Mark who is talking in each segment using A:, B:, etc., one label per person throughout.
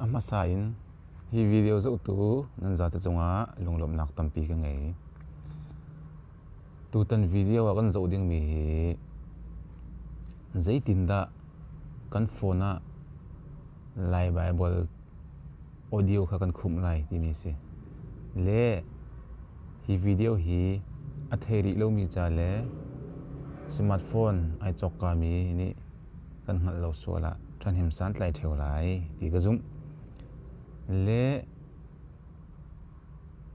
A: A hmasa in hi video zohtu nan zate cungah lunglawmhnak tampi ka ngei. Tutan video ah kan zoh dingmi hi zeitindah kan phone ah Lai Baibal audio kha kan khumh lai timi a si. Le hi video hi a thei rih lomi ca le smartphone ai cawkkami nih kan hngalh lo sual ah ṭhahnem santlai ṭheo lai ti ka zumh. Le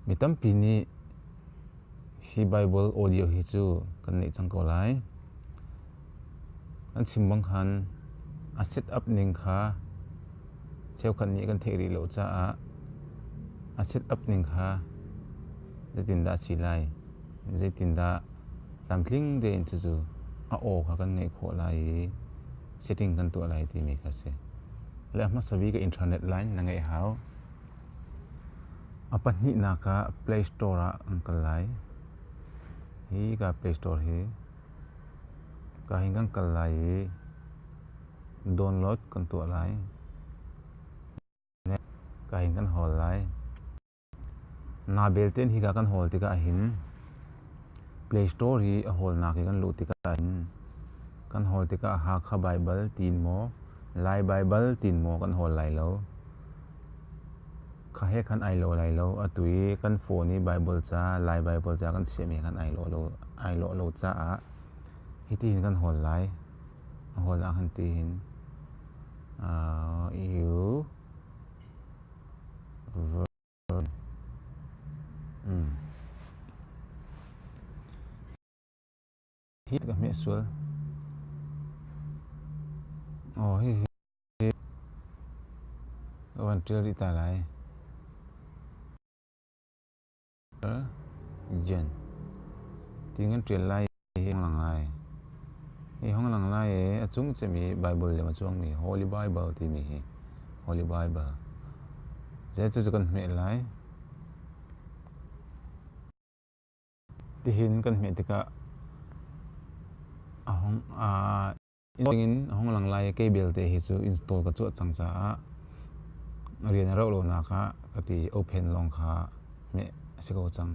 A: mi tampi nih hi Baibal audio hi cu kan neih cang ko lai. An chim bang khan a set up ning kha cheukhat nih kan theih rih lo caah a set up ning kha zeitindah a si lai, zeitindah tlamtling tein cucu a aw kha kan ngeih khawh lai i setting kan tuah lai timi kha a si. Le a hmasa bik ah internet line na ngeih hau. A pahnihnak ah Play Store ah an kal lai. Hi ka Play Store hi ka hin kan kal lai i download kan tuah lai. Ka hin kan hawl lai. Na belte in hika kan hawl tikah hin Play Store hi a hawlnak hi kan luh tikah hin kan hawl tikah Hakha Baibal tiin maw Lai Baibal tiin maw kan hawl lai lo. Kha he khan ai lo lai lo. Atu i kan phone i Baibal ca Lai Baibal ca kan chiahmi khan ai lawh lo ai lawh lo caah hiti hin kan hawl lai. A hawl ah khan ti hin U Hi ka hmeh sual. Aw hihi ka van ṭial rih ta lai. Jen ti kan ṭial lai hi hong lang lai. Hi hong lang lai i a cung cemi Bible lem a cuangmi Holy Bible timi hi Holy Bible. Zei cu kan hmeh lai. Tihin kan hmeh tikah a hong in a hong lang lai i kei belte hi cu install ka tuah cang caah rian a rauh lonak ah ka ti open lawng kha hmeh a si ko cang.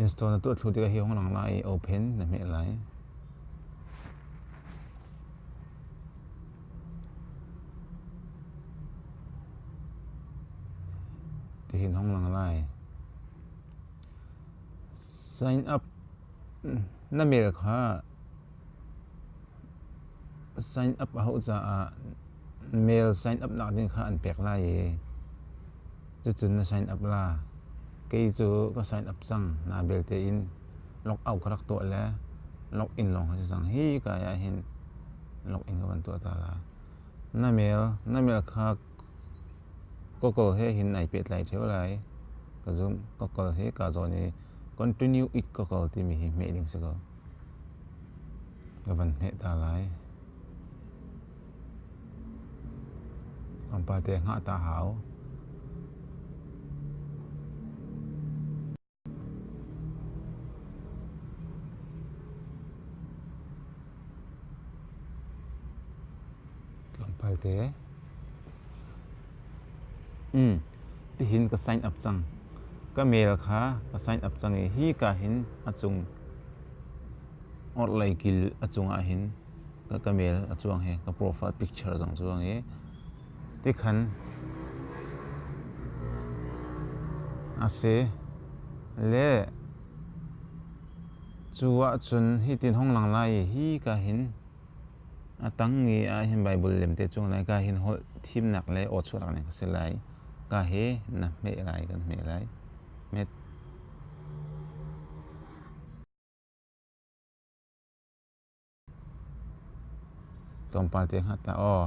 A: Install na tuah thlu tikah hi hong lang lai i open na hmeh lai. Tihin hong lang lai. Sign up na mail kha Sign up a hauh caah mail sign up nak ding kha an pek lai i cucun na sign up la. Kei cu ka sign up cang. Na belte in log out ka rak tuah le log in lawng kha si cang. Hi ka ah hin log in ka van tuah ta la. Na mail kha Google he hin nai pehtlai ṭheo lai. Ka zumh. Google hi ka zawn i continue with Google timi hi hmeh ding si ko. Ka van hmeh ta lai. Tlawmpal te hngah ta hau. Tlawmpal te. Tihin ka sign up cang. Ka mail kha ka sign up cang i hi ka hin a cung orhlei kil a cungah hin ka mail a cuang hi ka profile picture zong cuang i tikhan a si. Le cu ahcun hitin hong lang lai i hi ka hin a tang i ah hin Bible lem te cung lai ka hin holh thimnak le aw chuahnak ning ka si lai. Ka hi na hmeh lai kan hmeh lai. Hmet. Tlawmpal te hngat ta aw.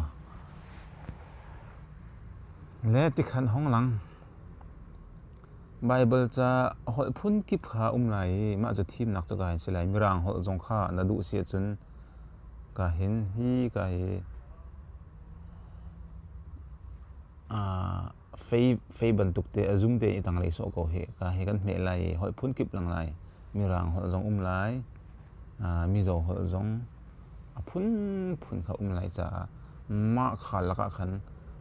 A: Le tikhan hong lang. Baibal ca holh phun kip kha um lai i mah cu thimnak cu ka hin si lai. Mirang holh zong kha na duh si ahcun ka hin hi ka hi fei bantuk te a zum te i tanglei sawh ko hi ka hi kan hmeh lai i holh phun kip lang lai. Mirang holh zong um lai. Mizo holh zong a phunphun kha um lai caah mah kha lakah khan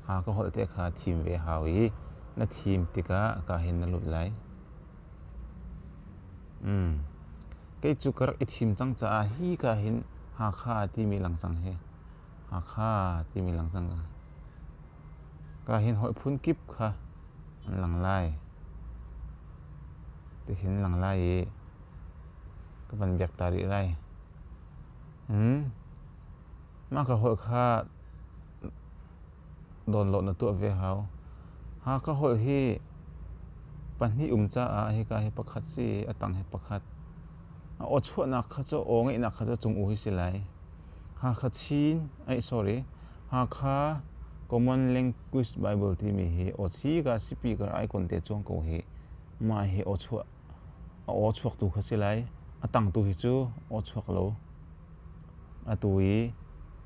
A: Hakha holh te kha thim ve hau i na thim tikah ka hin na lut lai. Kei cu ka rak i thim cang caah hi ka hin Hakha timi lang cang hi. Hakha timi lang cang. Ka hin holh phun kip kha an lang lai. Tihin lang lai i ka van biak ta rih lai. Mah ka holh kha download na tuah ve hau. Hakha holh hi pahnih um caah hika hi pakhat si i a tang hi pakhat. A aw chuahnak kha cu aw ngeihnak kha cu cung u hi si lai. Hakha Chin, ai sorry, Hakha Common Language Bible timi hi aw chi ka speaker icon te cuang ko hi mah hi aw chuah a aw chuaktu kha si lai. A tangtu hi cu aw chuak lo. Atu i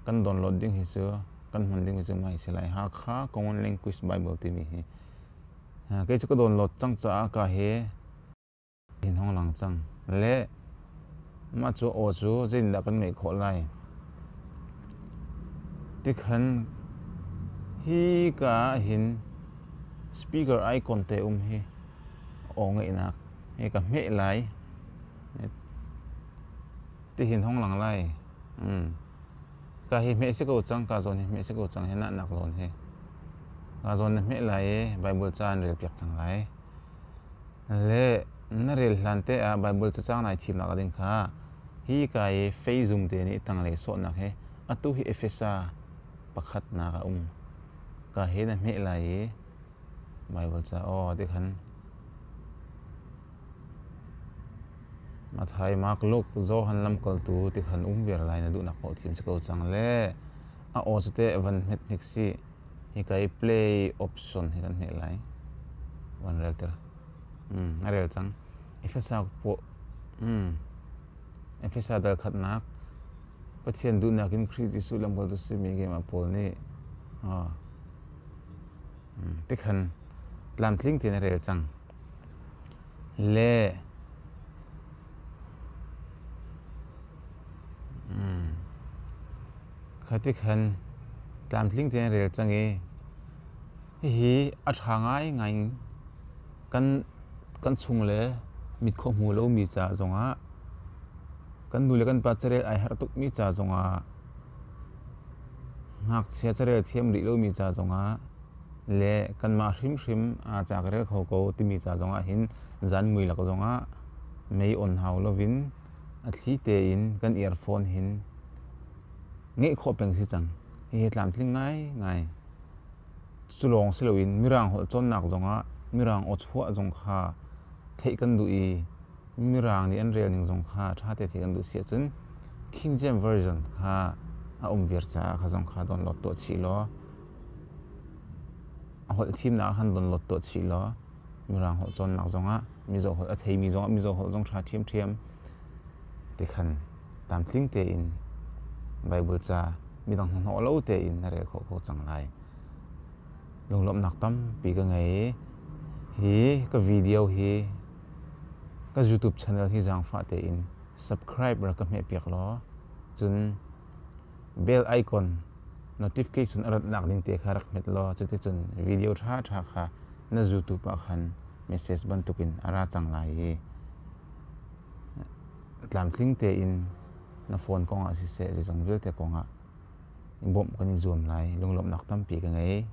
A: kan download ding hi cu kan hman ding hi cu mah hi si lai. Hakha Common Language Bible timi hi kei cu ka download cang caah ka hi hin hong lang cang. Le mah cu aw cu zeitindah kan ngeih khawh lai? Tikhan hi ka ah hin speaker icon te um hi aw ngeihnak hi ka hmeh lai. Tihin hong lang lai. Ka hi hmeh si ko cang, ka zawn hi hmeh si ko cang hi nak zawn hi. Ka zawn na hmeh lai i Bible ca an rel piak cang lai. Le na rel hlan te ah Bible cacang nai thimnak ding kha hi ka i feizum te nih tanglei sawhnak hi atu hi Efesa pakhatnak a um. Ka hi na hmeh lai i Bible ca aw ti khan Mathai, Mark, Luke, Johan lamkaltu ti khan um viar lai na duhnak paoh thim si ko cang le a aw cu teh van hmet hnik si. Hika i play option hi kan hmeh lai. Van rel ter. A rel cang. Efesa po Efesa dal khatnak Pathian duhnak in Khrih Jesuh lamkaltu simi keimah Paul nih tikhan tlamtling tein a rel cang. Le kha tikhan tlamtling tein a rel cang i hihi a ṭha ngaingai kan kan chung le mit khua hmu lomi ca zongah kan nu le kan pa carel ai harh tukmi ca zongah ngakchia carel thiam rih lomi ca zongah le kanmah hrimhrim aa ca ka rel kho ko timi ca zongah hin zan mui lak zongah mei on hau loin a thli tein kan earphone hin ngeih khawh peng si cang. Hihi tlamtling ngaingai. Cu lawng si loin Mirang holh cawnnak zongah Mirang aw chuah zong kha theih kan duh i Mirang nih an rel ning zong kha ṭha te theih kan duh si ahcun King James Version kha a um viar caah kha zong kha download tuah chih law a holh thimnak ah khan download tuah chih law Mirang holh cawnnak zongah Mizo holh a theimi zongah Mizo holh zong ṭha ṭhiamṭhiam tikhan tlamtling tein Bible ca midang hnahnawh lo tein na rel khawh ko cang lai. Lunglawmhnak tampi ka ngei. Hi ka video hi ka YouTube channel hi zaangfah tein subscribe rak ka hmehpiak law cun bell icon notification a ratnak ding te kha rak hmet law cuticun video ṭhaṭha kha na YouTube ah khan message bantukin a ra cang lai i tlamtling tein na phone kongah siseh zeizong vialte kongah bawmh kan i zuam lai. Lunglawmhnak tampi ka ngei.